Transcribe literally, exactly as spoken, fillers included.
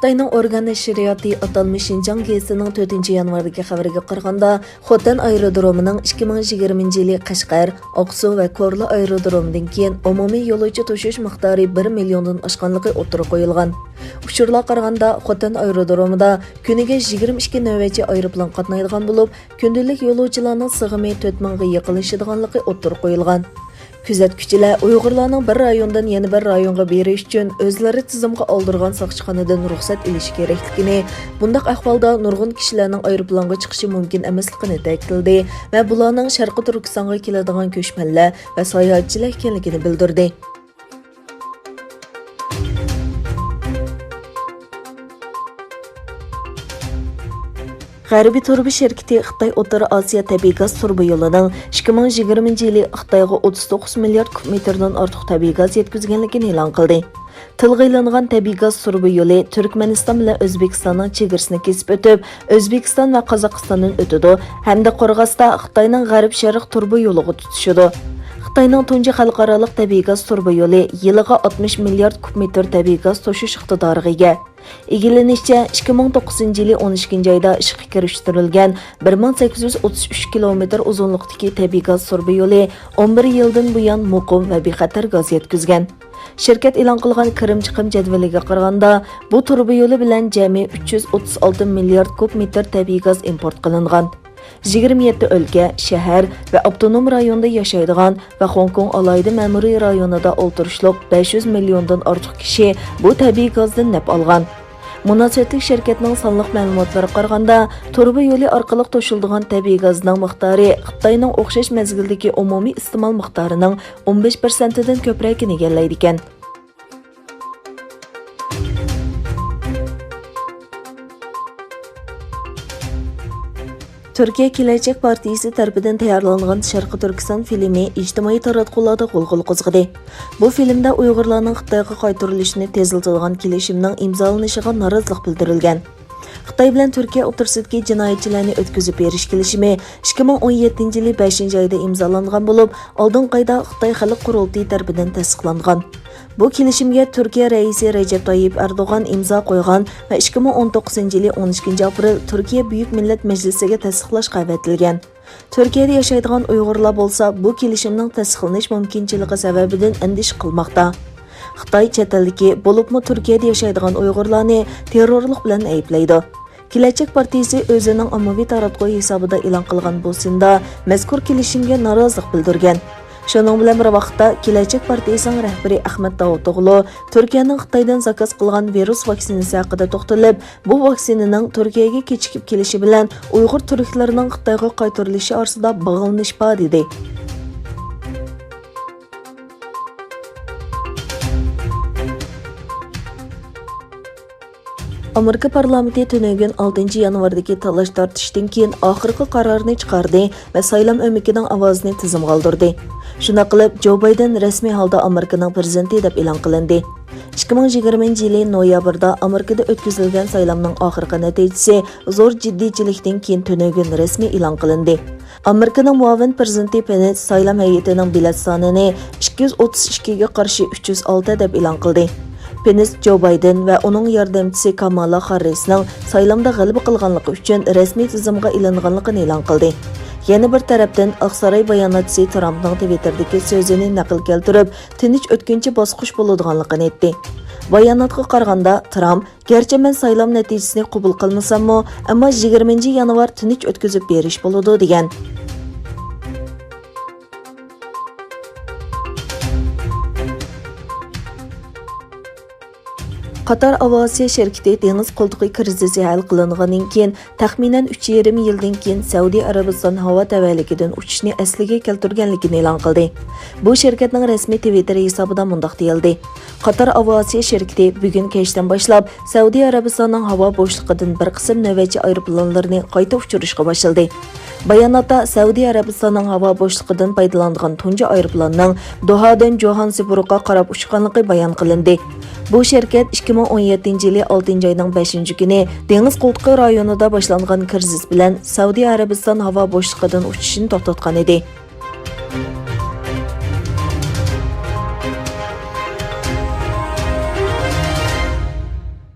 خىتاينىڭ ئورگان نەشرىياتى ئاتالمىش شىنجاڭ گېزىتىنىڭ تۆتىنچى يانۋاردىكى خەۋىرىگە قارىغاندا، خوتەن ئايرودرومىنىڭ ئىككى مىڭ يىگىرمىنچى يىلى قەشقەر، ئاقسۇ ۋە كورلا ئايرودرومىدىن كېيىن ئومۇمىي يولۇچى توشۇش مىقدارى بىر مىليوندىن ئاشقانلىقى ئوتتۇرىغا قويۇلغان. ئۇچۇرلارغا قارىغاندا، خوتەن ئايرودرومىدا كۈنىگە يىگىرمە ئىككى نۆۋەتچى ئايروپىلان قاتنايدىغان بولۇپ، كۈندىلىك يولۇچىلارنىڭ سىغىمى تۆت مىڭغا يېقىنلىشىدىغانلىقى ئوتتۇرىغا قويۇلغان. كۆزەتكۈچىلەر ئۇيغۇرلارنىڭ بىر رايوندىن يەنە بىر رايونغا بېرىش ئۈچۈن ئۆزلىرى تىزىمغا ئالدۇرغان ساقچىخانىدىن رۇخسەت ئېلىشى كېرەكلىكىنى، بۇنداق ئەھۋالدا نۇرغۇن كىشىلەرنىڭ ئايروپىلانغا چىقىشى مۇمكىن ئەمەسلىكىنى تەكىتلىدى ۋە بۇلارنىڭ شەرقىي تۈركىستانغا كېلىدىغان كۆچمەنلەر ۋە ساياھەتچىلەر ئىكەنلىكىنى بىلدۈردى. غەربىي تۇرۇبا شىركىتى خىتاي ئوتتۇرا ئاسىيا تەبىئىي گاز تۇرۇبا يولىنىڭ ئىككى مىڭ يىگىرمىنچى يىلى خىتايغا ئوتتۇز توققۇز مىليارد كۇب مېتىردىن ئارتۇق تەبىئىي گاز يەتكۈزگەنلىكىنى ئېلان قىلدى. تىلغا ئېلىنغان تەبىئىي گاز تۇرۇبا يولى تۈركمەنىستان بىلەن ئۆزبېكىستاننىڭ چېگرىسىنى كېسىپ ئۆتۈپ، ئۆزبېكىستان ۋە قازاقىستاندىن ئۆتىدۇ ھەمدە قورغاستا خىتاينىڭ غەرب شەرق تۇرۇبا يولىغا تۇتىشىدۇ. خىتاينىڭ تۇنجى خەلقئارالىق تەبىئىي گاز تۇرۇبا يولى يىلىغا ئاتمىش مىليارد كۇب مېتىر تەبىئىي گاز توشۇش ئىقتىدارىغا ئىگە. ئىگىلىنىشىچە، ئىككى مىڭ توققۇزىنچى يىلى ئون ئىككىنچى ئايدا ئىشقا كىرىشتۈرۈلگەن بىر مىڭ سەككىز يۈز ئوتتۇز ئۈچ كىلومېتىر ئۇزۇنلۇقتىكى تەبىئىي گاز تۇرۇبا يولى ئون بىر يىلدىن بۇيان مۇقىم ۋە بىخەتەر گاز يەتكۈزگەن. شىركەت ئېلان قىلغان كىرىم چىقىم جەدۋىلىگە قارىغاندا، بۇ تۇرۇبا يولى بىلەن جەمئىي ئۈچ يۈز ئوتتۇز ئالتە مىليارد كۇب مېتىر تەبىئىي گاز ئىمپورت قىلىنغان. يىگىرمە يەتتە ئۆلكە، شەھەر ۋە ئاپتونوم رايوندا ياشايدىغان ۋە خوڭكوڭ ئالاھىدە مەمۇرىي رايونىدا ئولتۇرۇشلۇق بەش يۈز مىليوندىن ئارتۇق كىشى بۇ تەبىئىي گازدىن نەپ ئالغان. مۇناسىۋەتلىك شىركەتنىڭ سانلىق مەلۇماتلىرىغا قارىغاندا، تۇرۇبا يولى ئارقىلىق توشۇلىدىغان تەبىئىي گازنىڭ مىقدارى خىتاينىڭ ئوخشاش مەزگىلدىكى ئومۇمىي ئىستېمال مىقدارىنىڭ ئون بەش پىرسەنتىدىن كۆپرەكىنى ئىگىلەيدىكەن. تۈركىيە كېلەچەك پارتىيىسى تەرىپىدىن تەييارلانغان شەرقىي تۈركىستان فىلىمى ئىجتىمائىي تاراتقۇلاردا غۇلغۇلا قوزغىدى. بۇ فىلىمدە ئۇيغۇرلارنىڭ خىتايغا قايتۇرۇلۇشىنى تېزلىتىدىغان كېلىشىمنىڭ ئىمزالىنىشىغا نارازىلىق بىلدۈرۈلگەن. خىتاي بىلەن تۈركىيە ئوتتۇرىسىدىكى جىنايەتچىلەرنى ئۆتكۈزۈپ بېرىش كېلىشىمى ئىككى مىڭ ئون يەتتىنچى يىلى بەشىنچى ئايدا ئىمزالانغان بولۇپ، ئالدىنقى ئايدا خىتاي خەلق قۇرۇلتىيى تەرىپىدىن تەستىقلانغان. بۇ كېلىشىمگە تۈركىيە رەئىسى رەجەپ تايىپ ئەردوغان ئىمزا قويغان ۋە ئىككى مىڭ ئون توققۇزىنچى يىلى ئون ئىككىنچى ئاپرېل تۈركىيە بۈيۈك مىللەت مەجلىسىگە تەستىقلاشقا ئەۋەتىلگەن. تۈركىيەدە ياشايدىغان ئۇيغۇرلار بولسا بۇ كېلىشىمنىڭ تەستىقلىنىش مۇمكىنچىلىكى سەۋەبىدىن ئەندىشە قىلماقتا. خىتاي چەت ئەلدىكى، بولۇپمۇ تۈركىيەدە ياشايدىغان ئۇيغۇرلارنى تېررورلۇق بىلەن ئەيىبلەيدۇ. كېلەچەك پارتىيىسى ئۆزىنىڭ ئاممىۋى تاراتقۇ ھېسابىدا ئېلان قىلغان بوستىندا مەزكۇر كېلىشىمگە نارازىلىق بىلدۈرگەن. شۇنىڭ بىلەن بىر ۋاقىتتا، كېلەچەك پارتىيىسىنىڭ رەھبىرى ئەخمەت داۋۇتئوغلۇ تۈركىيەنىڭ خىتايدىن زاكاز قىلغان ۋىرۇس ۋاكسىنىسى ھەققىدە توختىلىپ، بۇ ۋاكسىنىنىڭ تۈركىيەگە كېچىكىپ كېلىشى بىلەن ئۇيغۇر تۈركلىرىنىڭ خىتايغا قايتۇرۇلۇشى ئارىسىدا باغلىنىش بار، دېدى. ئامېرىكا پارلامېنتى تۈنۈگۈن ئالتىنچى يانۋاردىكى تالاش-تارتىشتىن كېيىن ئاخىرقى قارارنى چىقاردى ۋە سايلام ئۆمىكىنىڭ ئاۋازىنى تىزىمغا ئالدۇردى. شۇنداق قىلىپ، جو بايدېن رەسمىي ھالدا ئامېرىكىنىڭ پىرېزىدېنتى دەپ ئېلان قىلىندى. ئىككى مىڭ يىگىرمىنچى يىلى نويابىردا ئامېرىكىدا ئۆتكۈزۈلگەن سايلامنىڭ ئاخىرقى نەتىجىسى زور جىددىيچىلىكتىن كېيىن تۈنۈگۈن رەسمىي ئېلان قىلىندى. ئامېرىكىنىڭ مۇئاۋىن پىرېزىدېنتى پېنس سايلام ھەيئىتىنىڭ بېلەت سانىنى ئىككى يۈز ئوتتۇز ئىككىگە قارشى ئۈچ يۈز ئالتە دەپ ئېلان قىلدى. پېنس جو بايدېن ۋە ئۇنىڭ ياردەمچىسى كامالا خاررىسنىڭ سايلامدا غەلىبە قىلغانلىقى ئۈچۈن رەسمىي تىزىمغا ئېلىنغانلىقىنى ئېلان قىلدى. يەنە بىر تەرەپتىن، ئاقساراي باياناتچىسى ترامپنىڭ تىۋىتتېردىكى سۆزىنى نەقىل كەلتۈرۈپ، تىنچ ئۆتكۈنچى باسقۇچ بولىدىغانلىقىنى ئېيتتى. باياناتقا قارىغاندا، ترامپ، گەرچە مەن سايلام نەتىجىسىنى قوبۇل قىلمىساممۇ، ئەمما يىگىرمىنچى يانۋار تىنچ ئۆتكۈزۈپ بېرىش بولىدۇ، دېگەن. قاتار ئاۋىئاتسىيە شىركىتى دېڭىز قولتۇقى كىرىزىسى ھەل قىلىنغاندىن كېيىن، تەخمىنەن ئۈچ يېرىم يىلدىن كېيىن سەئۇدى ئەرەبىستان ھاۋا تەۋەلىكىدىن ئۇچۇشنى ئەسلىگە كەلتۈرگەنلىكىنى ئېلان قىلدى. بۇ شىركەتنىڭ رەسمىي تىۋىتتېر ھېسابىدا مۇنداق دېيىلدى: قاتار ئاۋىئاتسىيە شىركىتى بۈگۈن كەچتىن باشلاپ سەئۇدى ئەرەبىستاننىڭ ھاۋا بوشلۇقىدىن بىر قىسىم نۆۋەتچى ئايروپىلانلىرىنى قايتا ئۇچۇرۇشقا باشلىدى. باياناتتا سەئۇدى ئەرەبىستاننىڭ ھاۋا بوشلۇقىدىن پايدىلانىدىغان تۇنجى ئايروپىلاننىڭ دوھادىن جوھانسبۇرگقا قاراپ ئۇچقانلىقى بايان قىلىندى. بۇ شىركەت ئىككى مىڭ ئون يەتتىنچى يىلى ئالتىنچى ئاينىڭ بەشىنچى كۈنى دېڭىز قولتۇقى رايونىدا باشلانغان كىرىزىس بىلەن سەئۇدى ئەرەبىستان ھاۋا بوشلۇقىدىن ئۇچۇشىنى توختاتقان ئىدى.